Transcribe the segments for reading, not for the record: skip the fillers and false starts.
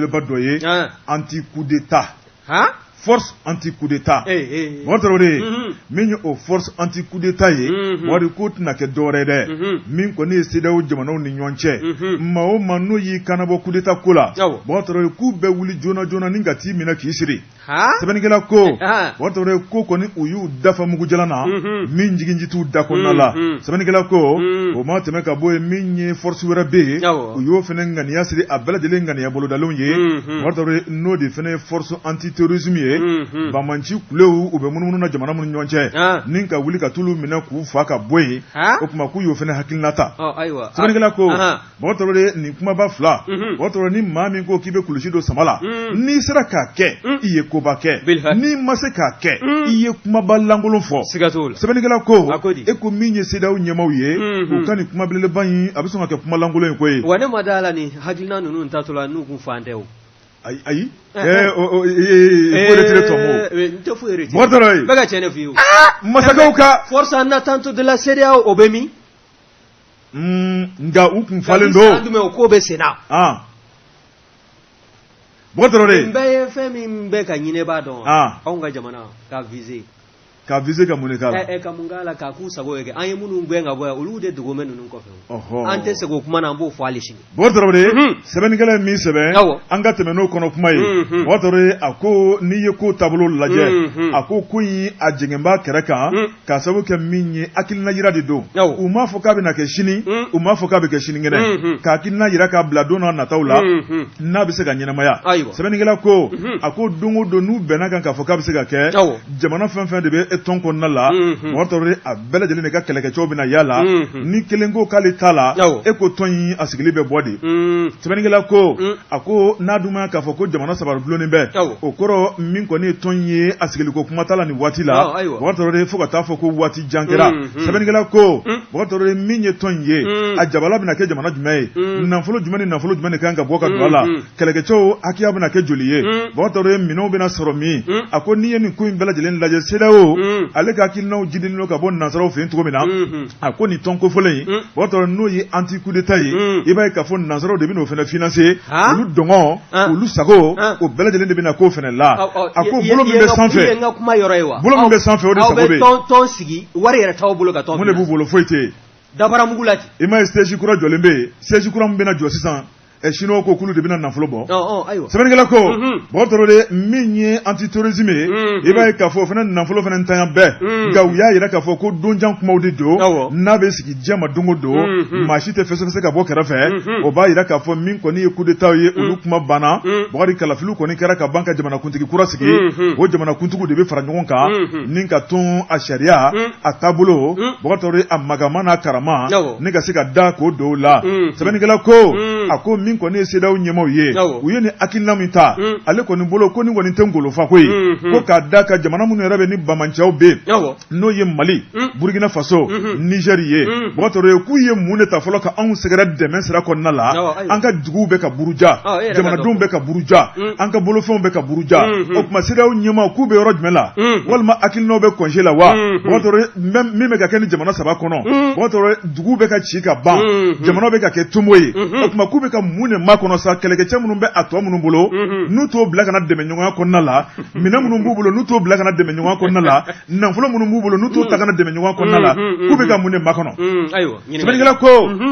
belebeleba dɔ ye, anti coup d'état, force anti coup d'état. Bɔkari Tarawele, min ye o force anti coup d'état ye, Bɔkari, k'o tɛna kɛ dɔwɛrɛ ye dɛ, min kɔni ye CEDEAO jamanaw ni ɲɔgɔn cɛ, maa o maa n'o y'i kannabɔ coup d'état ko la, Bɔkari Tarawele, k'u bɛɛ wuli joona joona ni ka t'i minɛ k'i siri. Sɛbɛnnikɛla ko, Bɔkari Tarawele, ko kɔni u y'u dafa mugujalan na min jiginji t'u da kɔnɔna la. Sɛbɛnnikɛla ko, o ma tɛmɛ ka bɔ yen, min ye force wɛrɛ bɛ yen, u y'o fana ŋaniya siri, a bɛɛ lajɛlen ŋaniya bolodalenw ye, Bɔkari Tarawele, n'o de fana ye force anti terrorisme ye, banbanci kulew u bɛ munumunu na jamana minnu ɲɔgɔn cɛ, ni ka wuli ka t'olu minɛ k'u fa ka bɔ yen. O tuma k'u y'o fana hakilina ta. Sɛbɛnnikɛla ko, Bɔkari Tarawele, nin kumaba fila, Bɔkari Tarawele, ni maa min ko k'i bɛ kulusi don sama la, n'i sera k'a kɛ, i ye koba kɛ. N'i ma se k'a kɛ, i ye kumaba lankolon fɔ. Sɛbɛnnikɛla ko, e ko min ye CEDEAO ɲɛmaaw ye, u ka nin kuma belebeleba in, a bɛ sɔn ka kɛ kuma lankolon ye koyi. Wa ne ma da la, nin hakilina ninnu tatɔ la, n'u kun fan tɛ o. Ayi, ayi, retiré ton mot. N tɛ foyi retiré. Bɔkari Tarawele. N bɛ ka tiɲɛ de f'i ye. Masakɛw ka Force en attente de la CEDEAO, o bɛ min? Nka u kun falen don. San jumɛn o ko bɛ sen na? Bɔkari Tarawele. Nin bɛɛ ye fɛn min bɛ ka ɲini, b'a dɔn? Anw ka jamana ka viser. Ka viser ka mun de k'a la? Ka mun k'a la? K'a k'u sago ye kɛ. An ye minnu gɛn ka bɔ yan, olu de dogo bɛ ninnu kɔfɛ. An tɛ segin o kuma na, an b'o fɔ hali sini. Bɔkari Tarawele, sɛbɛnnikɛla ye min sɛbɛn, an ka tɛmɛ n'o kɔnɔ kuma ye. Bɔkari Tarawele, a ko n'i ye ko taabolo lajɛ, a ko ko in a jɛngɛn b'a kɛrɛ kan, k'a sababu kɛ min ye, hakilina yira de don. U m'a fɔ k'a bɛna kɛ sini, u m'a fɔ k'a bɛ kɛ sinikɛnɛ, ka hakilina yira k'a bila don n'a nataw la n'a bɛ se ka ɲɛnamaya. Sɛbɛnnikɛla ko, a ko don o don n'u bɛnna kan k'a fɔ k'a bɛ se ka kɛ, jamana fɛn fɛn de bɛ tɔn kɔnɔna la, Bɔkari Tarawele, a bɛɛ lajɛlen de ka kɛlɛkɛcɛw bɛna yala. Ni kelen ko k'ale t'a la, e ko tɔn in a sigili bɛ bɔ de. Sɛbɛnnikɛla ko, a ko n'a dun ma k'a fɔ ko jamana saba dulonnen bɛ, o kɔrɔ min kɔni ye tɔn ye, a sigiliko kuma t'a la nin waati la, Bɔkari Tarawele, fo ka taa fɔ ko waati jan kɛra. Sɛbɛnnikɛla ko, Bɔkari Tarawele, min ye tɔn in ye, a jabala bɛna kɛ jamana jumɛn ye? Nafolo jumɛn ni nafolo jumɛn de kan ka bɔ ka don a la? Kɛlɛkɛcɛw hakɛya bɛna kɛ joli ye? Bɔkari Tarawele, minɛnw bɛna sɔrɔ min? A ko n'i ye nin ko in bɛɛ lajɛlen lajɛ, CEDEAO ale ka hakilinaw jidilen don ka bɔ nansaraw fɛ yen cogo min na, a ko nin tɔn kofɔlen in, Bɔkari Tarawele, n'o ye anti coup d'état ye, i b'a ye k'a fɔ nansaraw de bɛna o fana financer, olu dɔngɔ, olu sago, o bɛɛ lajɛlen de bɛna k'o fana la. A ko bolo min bɛ sanfɛ, n ka kuma yɔrɔ ye wa? Bolo min bɛ sanfɛ, o de sago bɛ yen. Aw bɛ tɔn sigi, wari yɛrɛ t'aw bolo ka tɔn. Mun de b'u bolo? Foyi tɛ yen. Dabaramugu la ten. I m'a ye, siège kura jɔlen bɛ yen, siège kura min bɛna jɔ sisan, chinois ko k'olu de bɛna nafolo bɔ. Ayiwa. Sɛbɛnnikɛla ko, Bɔkari Tarawele, min ye anti terrorisme ye, i b'a ye k'a fɔ o fana nafolo fana ntanya bɛɛ, nka u y'a yira k'a fɔ ko donjan kumaw de don n'a bɛ sigi diɲɛ ma don o don, maa si tɛ fɛsɛfɛsɛ ka bɔ kɛrɛfɛ. O b'a yira k'a fɔ min kɔni ye coup d'état ye, olu kuma banna. Bɔkari, kalafiliw kɔni kɛra ka ban ka jamanakuntigi kura sigi. O jamanakuntigiw de bɛ fara ɲɔgɔn kan ni ka tɔn a sariya a taabolo, Bɔkari Tarawele, a magama n'a karama ni ka se ka da k'o don o la. Sɛbɛnnikɛla ko, a ko min kɔni ye CEDEAO ɲɛmaaw ye, u ye nin hakilina min ta, ale kɔni bolo ko nin kɔni tɛ ngolofa ko ye, ko k'a da ka jamana minnu yɛrɛ bɛ ni bamancɛw bɛ yen, n'o ye Mali, Burkina Faso, Niger ye, Bɔkari Tarawele, k'u ye mun de ta fɔlɔ ka anw sɛgɛrɛ dɛmɛ sira kɔnɔna la? An ka duguw bɛ ka buruja, jamanadenw bɛ ka buruja, an ka bolofɛnw bɛ ka buruja. O tuma CEDEAO ɲɛmaaw k'u bɛ yɔrɔ jumɛn la? Walima hakilinaw bɛ congé la wa? Bɔkari Tarawele, min bɛ ka kɛ ni jamana saba kɔnɔ, Bɔkari Tarawele, duguw bɛ ka ci ka ban, jamana bɛ ka kɛ tomo ye. O tuma k'u bɛ ka mun de makɔnɔ sa? Kɛlɛkɛcɛ minnu bɛ a tɔ minnu bolo, n'u t'o bila ka na dɛmɛ ɲɔgɔnya kɔnɔna la, minɛn minnu b'u bolo, n'u t'o bila ka na dɛmɛ ɲɔgɔnya kɔnɔna la, nafolo minnu b'u bolo, n'u t'o ta ka na dɛmɛ ɲɔgɔnya kɔnɔna la, k'u bɛ ka mun de makɔnɔ? Sɛbɛnnikɛla ko,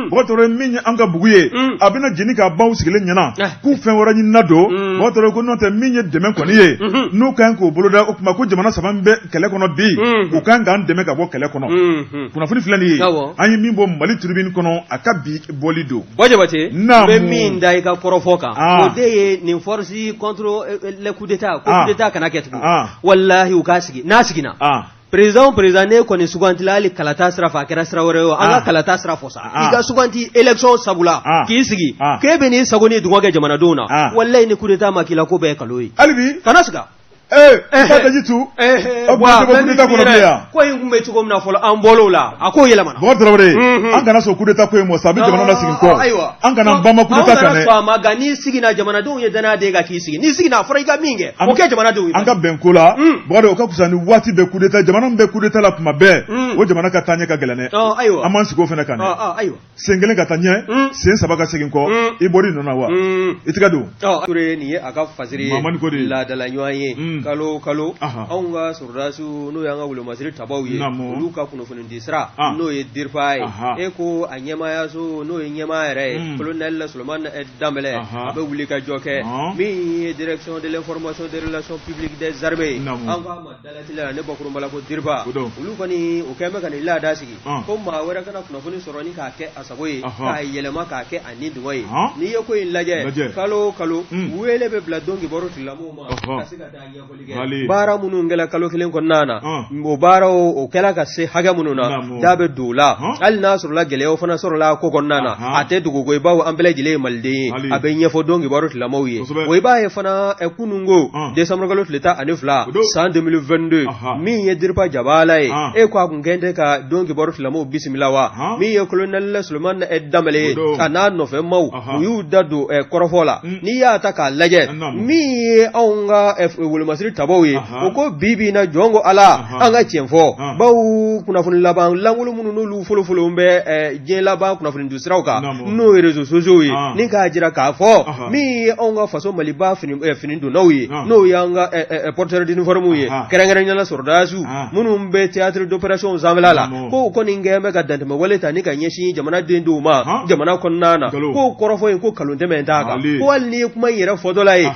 Bɔkari Tarawele, min ye an ka bugu ye, a bɛna jeni k'a baw sigilen ɲɛna k'u fɛn wɛrɛ ɲinina don. Bɔkari Tarawele ko n'o tɛ, min ye dɛmɛ kɔni ye, n'u ka kan k'o boloda, o tuma ko jamana saba min bɛ kɛlɛ kɔnɔ bi, u kan k'an dɛmɛ ka bɔ kɛlɛ kɔnɔ. Kunnafoni filɛ nin ye, an ye min bɔ Mali Tribune kɔnɔ, a ka bi bɔli don. Bɔ Jabate, n bɛ min da i ka kɔrɔfɔ kan, o de ye nin force contre le coup d'état, ko coup d'état kana kɛ tugun. Walahi, u k'a sigi, n'a siginna, président o président ne kɔni sugantila, hali kalata sira fɛ, a kɛra sira wɛrɛ ye o, an ka kalata sira fɔ sa, i ka suganti élection sabula k'i sigi k'e bɛ n'i sago ni dungɔ kɛ jamanadenw na, walahi ni coup d'état ma k'i la, ko bɛɛ ye nkalon ye. Hali bi. Kana siga. Ee i daji tu ko in tun bɛ cogo min na fɔlɔ an bɔr'o la a ko yɛlɛmana. Bɔkari Tarawele, an kana sɔn coup d'état ko in ma sa, a bɛ jamana lasegin kɔ. Ayiwa, an kana banba coup d'état kan dɛ. An kana nka n'i siginna, jamanadenw ye danaya d'e kan k'i sigi, n'i siginna a fɔra i ka min kɛ, o kɛ jamanadenw ye. An ka bɛn ko la Bɔkari, o ka fisa ni waati bɛɛ coup d'état. Jamana min bɛ coup d'état la tuma bɛɛ, o jamana ka taaɲɛ ka gɛlɛn dɛ. Ayiwa, an b'an sigi o fana kan dɛ. Ayiwa. Sen kelen ka taa ɲɛ, sen saba ka segin kɔ, i bɔr'i nɔ na wa i tɛgɛ don. Ture, nin ye a ka fasiri ye. Mamani ko de. Laadala ɲɔgɔn ye kalo o kalo, anw ka sɔrɔdasiw, n'o y'an ka wolomasiri tabaw ye, olu ka kunnafoni di sira, n'o ye DIRPA ye, e ko a ɲɛmaayaso, n'o ye ɲɛmaa yɛrɛ ye, colonel Solomani Danbɛlɛ, a bɛ wuli ka jɔ kɛ. Min ye Direction de l'information des relations publiques des armées ye, an k'a ma dalateliya ne bakurunba la ko DIRPA, olu kɔni o kɛlen bɛ ka nin laada sigi ko maa wɛrɛ kana kunnafoni sɔrɔ ni k'a kɛ a sago ye, k'a yɛlɛma k'a kɛ a ni dungɔ ye. N'i ye ko in lajɛ, kalo o kalo wele bɛ bila don kibaru tigilamɔgɔw ma ka se ka taa ɲɛfɔli kɛ baara minnu kɛla kalo kelen kɔnɔna na, o baaraw o kɛla ka se hakɛ minnu na, da bɛ don o la. Hali n'a sɔrɔla gɛlɛyaw fana sɔrɔla ko kɔnɔna na, a tɛ dogo ko bawo an bɛɛ lajɛlen ye maliden ye, a bɛ ɲɛfɔ don kibaru tigilamɔgɔw ye. O i b'a ye fana, kununko décembre kalo tile 12 san 2022, min ye DIRPA jabaala ye, e ko a kun kɛn tɛ ka don kibaru tigilamɔgɔw bisimila wa? Min ye colonel Solomani Danbɛlɛ ye, a n'a nɔfɛ maaw, u y'u da don kɔrɔfɔ la. N'i y'a ta k'a lajɛ, min ye anw ka wolomasiri tabaw ye, o ko bi bi in na, jɔn ko Ala, an ka tiɲɛ fɔ, bawo kunnafoni laban lankolon minnu n'olu folofolo bɛ diɲɛ laban kunnafoni di siraw kan, n'o ye réseaux sociaux ye, ni k'a jira k'a fɔ min ye anw ka faso Maliba fini donnaw ye, n'o y'an ka porteur d'uniforme ye, kɛrɛnkɛrɛnnenya la sɔrɔdasiw minnu bɛ théâtre d'opération sanfɛla la, k'o kɔni kɛlen bɛ ka dantɛmɛ wale ta ni ka ɲɛsin jamanaden dɔw ma jamana kɔnɔna na, k'o kɔrɔfɔ in ko nkalon tɛmɛ t'a kan, ko hali n'i ye kuma in yɛrɛ fɔtɔla ye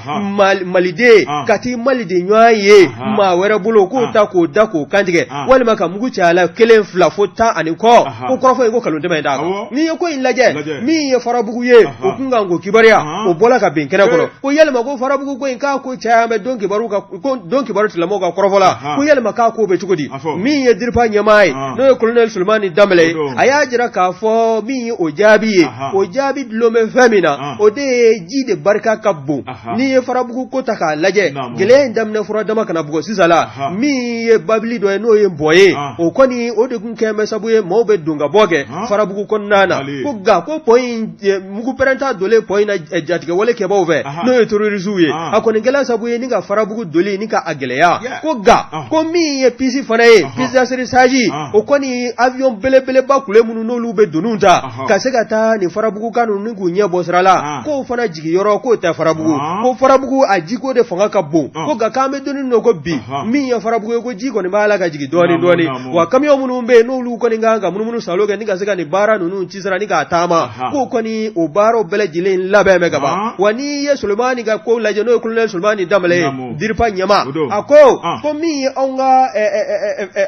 maliden ka t'i maliden ɲɔgɔn ye maa wɛrɛ bolo, k'o ta k'o da k'o kantigɛ walima ka mugu ci a la kelen fila fo 10 ani kɔ, ko kɔrɔfɔ in ko nkalon tɛmɛ t'a kan. N'i ye ko in lajɛ, min ye Farabugu ye, o kun kan ko kibaruya o bɔla ka bin kɛnɛ kɔnɔ, ko yalima ko Farabugu ko in k'a ko caya bɛ don kibaru ka ko don kibaru tigilamɔgɔw ka kɔrɔfɔ la, ko yalima k'a ko bɛ cogo di? Min ye DIRPA ɲɛmaa ye, n'o ye colonel Solomani Danbɛlɛ ye, a y'a jira k'a fɔ min ye o jaabi ye, o jaabi dulon bɛ fɛn min na, o de ye ji de barika ka bon. N'i ye Farabugu ko ta k'a lajɛ, gɛlɛya in daminɛ fura dama kana bugɔ sisan la, min ye babili dɔ ye, n'o ye bɔn ye, o kɔni o de tun kɛlen bɛ sabu ye maaw bɛ don ka bɔ kɛ Farabugu kɔnɔna na, ko nka ko pont in mugu pɛrɛnta donlen pont in na jatigɛwale kɛbaaw fɛ, n'o ye terroristew ye, a kɔni kɛla sabu ye ni ka Farabugu doli ni ka a gɛlɛya. Ko nka ko min ye piste fana ye, piste d'atterrissage, o kɔni avion belebeleba kule minnu n'olu bɛ doniw ta ka se ka taa nin Farabugu kan ninnu k'u ɲɛ bɔ sira la, k'o fana jigiyɔrɔ k'o tɛ Farabugu, ko Farabugu a jiko de fanga ka bon. Ko nka k'an bɛ don min na ko bi, min ye Farabugu ye, ko ji kɔni b'a la ka jigin dɔɔnin dɔɔnin, wa camion minnu bɛ yen n'olu kɔni kan ka munumunu salo kɛ ni ka se ka nin baara ninnu ci sira ni k'a taama, k'o kɔni o baaraw bɛɛ lajɛlen labɛn bɛ ka ban. Wa n'i ye Solomani ka ko lajɛ, n'o ye colonel Solomani Danbɛlɛ ye, DIRPA ɲɛmaa, a ko ko min ye anw ka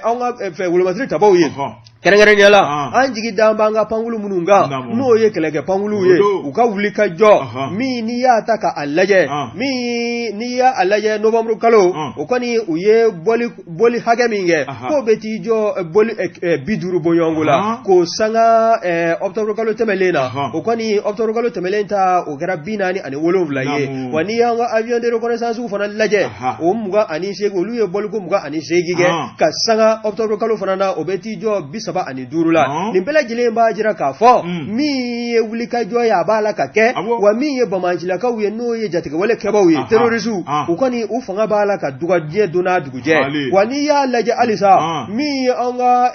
anw ka fɛ wolomasiri tabaw ye, kɛrɛnkɛrɛnnenya la an jigi dan b'an ka pankulu minnu kan, n'o ye kɛlɛkɛ pankuluw ye, u ka wuli ka jɔ min n'i y'a ta k'a lajɛ, min n'i y'a lajɛ novembre kalo, o kɔni u ye boli hakɛ min kɛ, k'o bɛ t'i jɔ boli 50 bɔɲɔgɔnko la, k'o sanga octobre kalo tɛmɛlen na, o kɔni octobre kalo tɛmɛlen ta, o kɛra 47 ye. Wa n'i y'an ka avion de reconnaissance fana lajɛ, o 28, olu ye boliko 28 kɛ ka sanga octobre kalo fana na, o bɛ t'i jɔ 35 la. Nin bɛɛ lajɛlen b'a jira k'a fɔ min ye wulikajɔ ye, a b'a la ka kɛ. Wa min ye banbaancilakaw ye, n'o ye jatigɛwale kɛbaaw ye, terroristew, u kɔni u fanga b'a la ka dɔgɔya diɲɛ don n'a dugujɛ. Wa n'i y'a lajɛ halisa, min ye an ka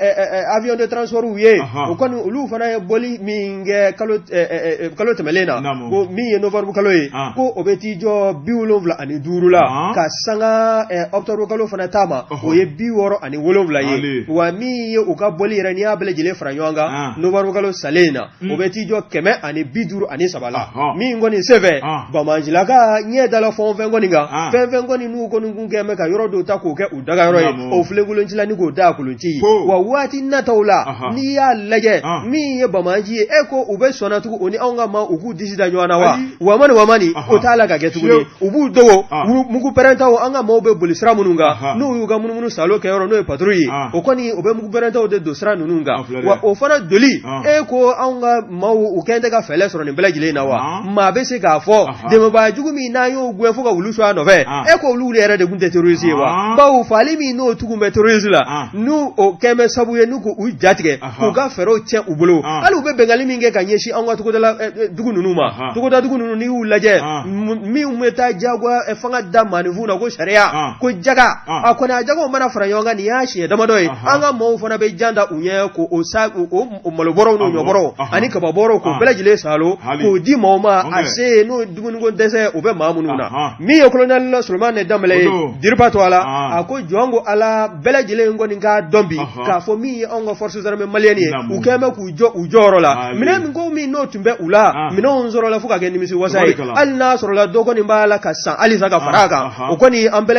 avion de transport ye, o kɔni olu fana ye boli min kɛ kalo tɛmɛlen na, ko min ye novembre kalo ye, ko o bɛ t'i jɔ 75 la, ka sanga octobre kalo fana ta ma, o ye 67 ye. Wa min ye u ka boli yɛrɛ, n'i y'a bɛɛ lajɛlen fara ɲɔgɔn kan novembre kalo salen in na, o bɛ t'i jɔ 153 la. Min kɔni senfɛ, banbaancilaka ɲɛ dala fɛn o fɛn kɔni kan, fɛn fɛn kɔni n'u kɔni kun kɛlen bɛ ka yɔrɔ dɔw ta k'o kɛ u dagayɔrɔ ye, o filenkolonci la ni k'o da kolon ci. Wa waati nataw la, n'i y'a lajɛ, min ye banbaanci ye, e ko u bɛ sɔnna tugun o ni anw ka maa u k'u disi da ɲɔgɔn na wa? Wamani wamani, o t'a la ka kɛ tuguni. U b'u dogo mugu pɛrɛntaw, an ka maaw bɛ boli sira minnu kan, n'u y'u ka munumunu salo kɛ yɔrɔ, n'o ye patrouille ye, o kɔni o bɛ mugu pɛrɛntaw de don sira ninnu ninnu kan wa o fana doli e ko anw ka maaw u kɛn tɛ ka fɛɛrɛ sɔrɔ nin bɛɛ lajɛlen na wa maa bɛ se k'a fɔ dɛmɛbaa jugu min n'an y'o gɛn fo ka wulu su a nɔfɛ e ko olu yɛrɛ de tun tɛ terroriste ye wa bawo faali min n'o tugun bɛ terroriste la n'u o kɛn bɛ sabu ye n'u k'u jatigɛ k'u ka fɛɛrɛw tiɲɛ u bolo hali u bɛ binkanni min kɛ ka ɲɛsin anw ka togodala dugu ninnu ma togoda dugu ninnu n'i y'u lajɛ min bɛ taa jagoya fanga da maaninfin na ko sariya ko jaga a kɔni a jagaw mana fara ɲɔgɔn kan nin y'a siɲɛ damadɔ ye an ka maaw fana bɛ jan da u ɲɛ k'o sa o malobɔrɔw n'o ɲɔbɔrɔw ani kababɔrɔw k'o bɛɛ lajɛlen saalo k'o di maaw ma a se ye n'o dumuniko dɛsɛ o bɛ maa minnu na min ye kolonɛli Solomani Danbɛlɛ ye Diriba tɔgɔ la a ko jɔn ko Ala bɛɛ lajɛlen kɔni k'a dɔn bi k'a fɔ min ye anw ka forces armées maliennes ye u kɛlen bɛ k'u jɔ u jɔyɔrɔ la minɛn min ko min n'o tun bɛ u la minɛnw sɔrɔla fo ka kɛ nimisi wasa ye hali n'a sɔrɔla dɔ kɔni b'a la ka san halisa ka fara a kan o kɔni an bɛɛ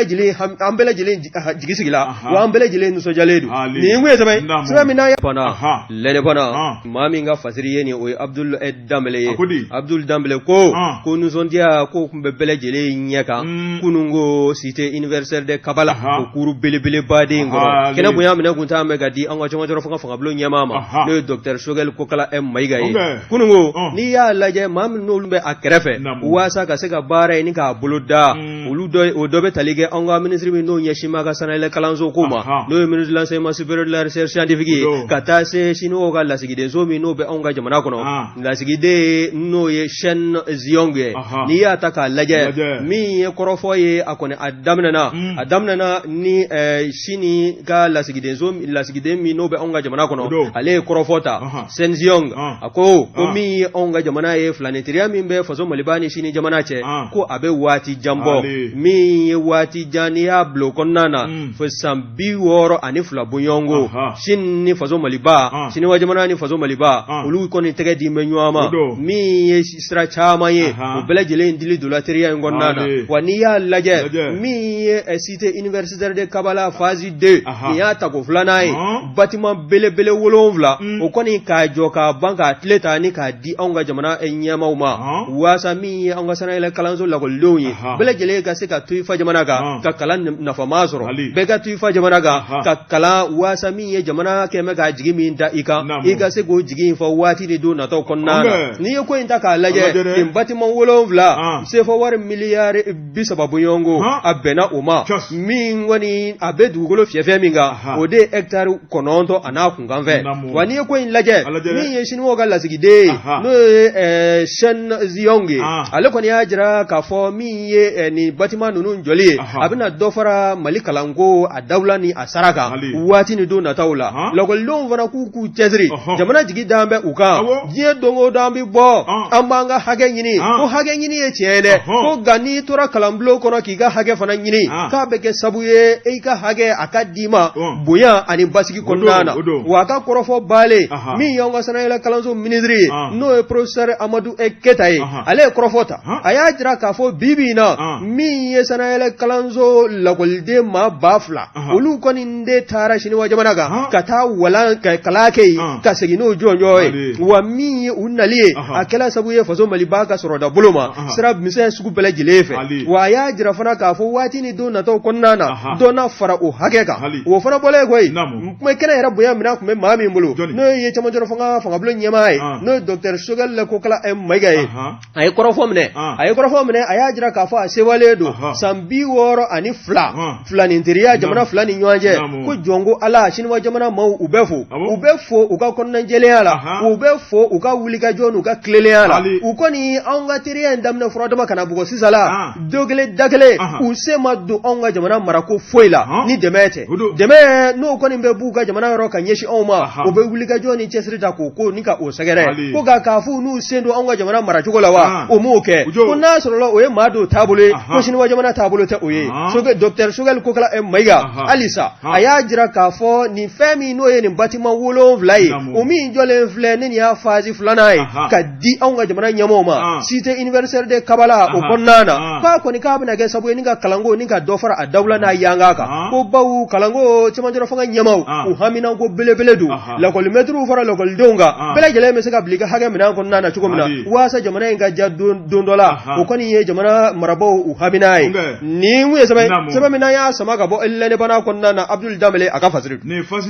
lajɛlen jigi sigila wa an bɛɛ lajɛlen nisɔndiyalen don nin kun ye sɛbɛn sɛbɛn min n'a fana l'Indépendant maa min ka fasiri ye nin o ye Abdul Danbɛlɛ ye Abdul Danbɛlɛ ko ko nisɔndiya ko tun bɛ bɛɛ lajɛlen ɲɛ kan kunun ko cité universitaire de Kabala o kuru belebeleba de in kɔnɔ kɛnɛ bonya minɛ kun taa bɛ ka di an ka cɛmancɛ fanga fangabulon ɲɛmaa ma n'o ye docteur Choguel Kokala Mayiga ye kunun ko n'i y'a lajɛ maa min n'olu bɛ a kɛrɛfɛ waasa ka se ka baara in k'a bolo da olu dɔ o dɔ bɛ tali kɛ an ka minisiri min n'o ɲɛsin b'a ka sanayɛlɛ kalanso ko ma n'o ye ministre de l'enseignement supérieur de la recherche scientifique ye ka taa se siniwaw ka lasigidenso min n'o bɛ anw ka jamana kɔnɔ lasigiden n'o ye Shen Ziyong ye n'i y'a ta k'a lajɛ min ye kɔrɔfɔ ye a kɔni a daminɛna a daminɛna ni Sini ka lasigidenso lasigiden min n'o bɛ anw ka jamana kɔnɔ ale ye kɔrɔfɔ ta Shen Ziyong a ko ko min ye anw ka jamana ye filaninteriya min bɛ faso Maliba ni Sini jamana cɛ ko a bɛ waati jan bɔ min ye waati jan n'i y'a bila o kɔnɔna na fo san 62 bɔɲɔgɔnko Sini ni faso Maliba siniwa jamana ni faso Maliba olu kɔni tɛgɛ di bɛ ɲɔgɔn ma min ye sira caman ye o bɛɛ lajɛlen dili donna teriya in kɔnɔna na wa n'i y'a lajɛ min ye cité universitaire de Kabala phase 2 nin y'a tako filanan ye bâtiment belebele 7 o kɔni k'a jɔ k'a ban k'a tile ta ni k'a di anw ka jamana ɲɛmaaw ma waasa min ye anw ka sanayɛlɛ kalanso lakɔlidenw ye bɛɛ lajɛlen ka se ka to i fa jamana kan ka kalan nafama sɔrɔ bɛɛ ka to i fa jamana kan ka kalan waasa min ye jamana kɛmɛ bɛ k'a jigi min da i kan i ka se k'o jigi in fa waati ni don nataw kɔnɔna na n'i ye ko in ta k'a lajɛ nin bâtiment 7 sefa wari miliyari 30 bɔɲɔgɔnko a bɛnna o ma min kɔni a bɛ dugukolo fiyɛfiyɛ min kan o de ye hectare 9 a n'a kunkanfɛ wa n'i ye ko in lajɛ min ye siniwaw ka lasigiden ye n'o ye Shen Ziyong ye ale kɔni y'a jira k'a fɔ min ye nin bâtiment ninnu jɔli ye a bɛna dɔ fara Mali kalanko a dawula ni a sara kan waati ni don nataw la lakɔlidenw fana k'u k'u cɛsiri jamana jigi dalen bɛ u kan diɲɛ don o don an bɛ bɔ an b'an ka hakɛ ɲini ko hakɛ ɲini ye tiɲɛ ye dɛ ko nka n'i tora kalanbulon kɔnɔ k'i ka hakɛ fana ɲini k'a bɛ kɛ sabu ye i ka hakɛ a ka d'i ma bonya ani basigi kɔnɔna na wa a ka kɔrɔfɔ balen min y'anw ka sanayɛlɛ kalanso minisiri ye n'o ye professeur Amadu Keyita ye ale ye kɔrɔfɔ ta a y'a jira k'a fɔ bi bi in na min ye sanayɛlɛ kalanso lakɔliden maa 2000 olu kɔni de taara siniwa jamana kan ka taa walan ka kalan kɛ yen ka segin n'o jɔnjɔn ye wa min ye u nali ye a kɛla sabu ye faso Maliba ka sɔrɔda bolo ma sira misɛn sugu bɛɛ lajɛlen fɛ wa a y'a jira fana k'a fɔ waati ni don nataw kɔnɔna na dɔ na fara o hakɛ kan o fana bɔlen kɔ yen kuma kɛnɛ yɛrɛ bonya minɛn tun bɛ maa min bolo n'o ye cɛmancɛ fanga fangabulon ɲɛmaa ye n'o ye docteur Choguel Kokala Mayiga ye a ye kɔrɔfɔ minɛ a ye kɔrɔfɔ minɛ a y'a jira k'a fɔ a sewalen don san 62 filaninteriya jamana fila ni ɲɔgɔn cɛ ko jɔn ko Ala siniwa jamana maaw u bɛ fo u bɛ fo u ka kɔnɔnajɛlenya la u bɛ fo u ka wulikajɔ n'u ka tilennenya la u kɔni anw ka teriya in daminɛ furadama kana bugɔ sisan la don kelen da kelen u sen ma don anw ka jamana marako foyi la ni dɛmɛ tɛ dɛmɛ n'o kɔni bɛ b'u ka jamana yɔrɔ ka ɲɛsin anw ma u bɛ wulikajɔ ni cɛsiri ta k'o ko ni ka o sɛgɛrɛ ko nka k'a fɔ n'u sen don anw ka jamana maracogo la wa o m'o kɛ ko n'a sɔrɔla o ye maa dɔw taabolo ye ko siniwa jamana taabolo tɛ o ye docteur Choguel Kokala Mayiga halisa a y'a jira k'a fɔ nin fɛn min n'o ye nin bâtiment 7 ye o min jɔlen filɛ ni nin y'a phase filanan ye ka di anw ka jamana ɲɛmɔgɔw ma cité universitaire de Kabala o kɔnɔna na k'a kɔni k'a bɛna kɛ sababu ye ni ka kalanko ni ka dɔ fara a dawula n'a yanga kan ko bawo kalanko cɛmancɛ fanga ɲɛmaaw u haminanko belebele don lakɔlimɛtiriw fara lakɔlidenw kan bɛɛ lajɛlen bɛ se ka bila i ka hakɛ minɛn kɔnɔna na cogo min na waasa jamana in ka diya don dɔ la o kɔni ye jamana marabaaw u hamina ye nin kun ye sɛbɛn sɛbɛn min n'an y'a sama ka bɔ L'Indépendant kɔnɔna na Abdul Danbele a ka fasiri.